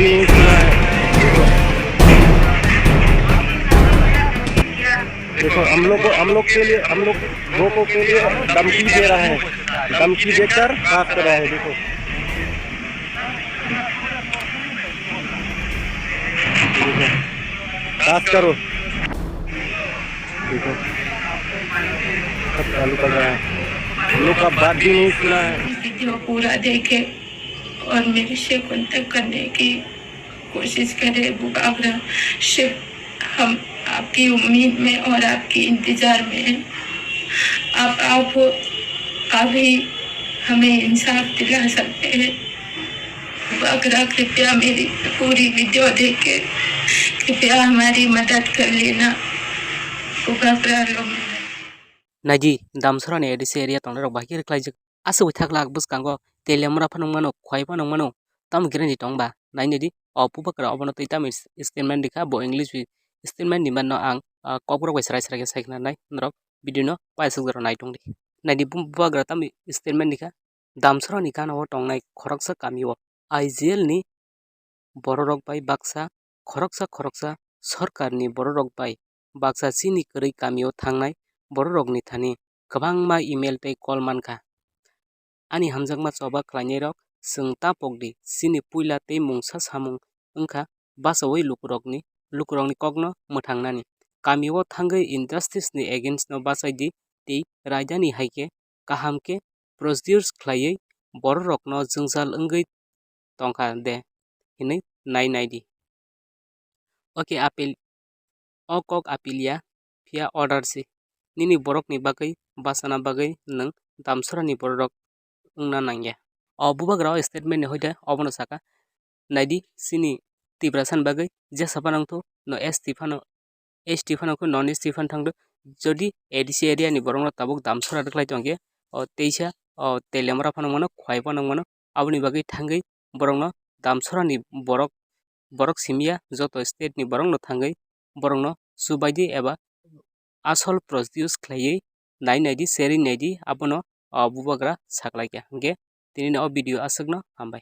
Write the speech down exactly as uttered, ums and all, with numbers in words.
नहीं सुना है। देखो, हम लोग को, हम लोग के लिए, हम लोग लोगों के लिए धमकी दे रहा है, धमकी देकर बात कर रहा है। देखो, बात करो। देखो, सब चालू कर रहा है। हम लोग का बात भी नहीं सुना है। वीडियो पूरा देखे और मेरे से कांटेक्ट करने की कोशिश करें। बुबागरा, सिर्फ हम आपकी उम्मीद में और आपकी इंतजार में हैं। आप, आप हो, आप ही हमें इंसाफ दिला सकते हैं। बुबागरा, कृपया मेरी पूरी वीडियो देख के कृपया हमारी मदद कर लेना। बुबागरा, लो मेरा। Naidi, Damsora ni A D C area tongnai rok bahai khe rwkhlaijak. Aswk bai thaklak bwskango Teliamura phano wngmano, Khwai phano wngmano, tamo khe rani tongba? Nai naidi, o bubagra obono twi tamo statement rikha, bo English bi statement ni manno ang, ah, kokborok bai srai srai khe sai khna nai, norok video no paisuk jora nai tongdi. Naidi, bu-, bubagra tamo statement rikha, Damsora ni gana o tongnai khoroksa kami o I G L ni bororok bai baksa, khoroksa khoroksa sorkarni bororok bai baksa chini kwrwi kamio thangnai bororokni thani kwbangma email tei call mankha. Ani hamjakma choba khlainairok, chwng ta pokdi, chini puila tei mungsa samung wngkha bachaui lukurokni, lukurokni kokno mwthangnani. Kamio thangwi injustice ni against no bachaidi tei raidani hai khe kaham khe produce khlaiwi bororokno jwngjal wngwi tongkha de hinwi nai naidi. O khe apil, o kok apil ya, phiya order se. Nini borokni bagwi bachana bagwi nwng Damsorani bororok wngna nangya. O bubagra o statement ni hoide obono saka, naidi, chini Tiprasani bagwi jesa phano wngthu, no S T phano, S T phano wngkhu, non S T phano thangdu. Jodi A D C area ni borokno tabuk Damsora rwkhlai tongkhe, o teisa, o Teliamura phano wngmano, Khwai phano wngmano, aboni bagwi thangwi borokno Damsorani borok, borok simiya joto state ni borokno thangwi borokno subaidi eba asol produce khlaiwi nai naidi, seri naidi, abono o bubagra saklaikha. Hwnkhe tini o video aswkno, hambai.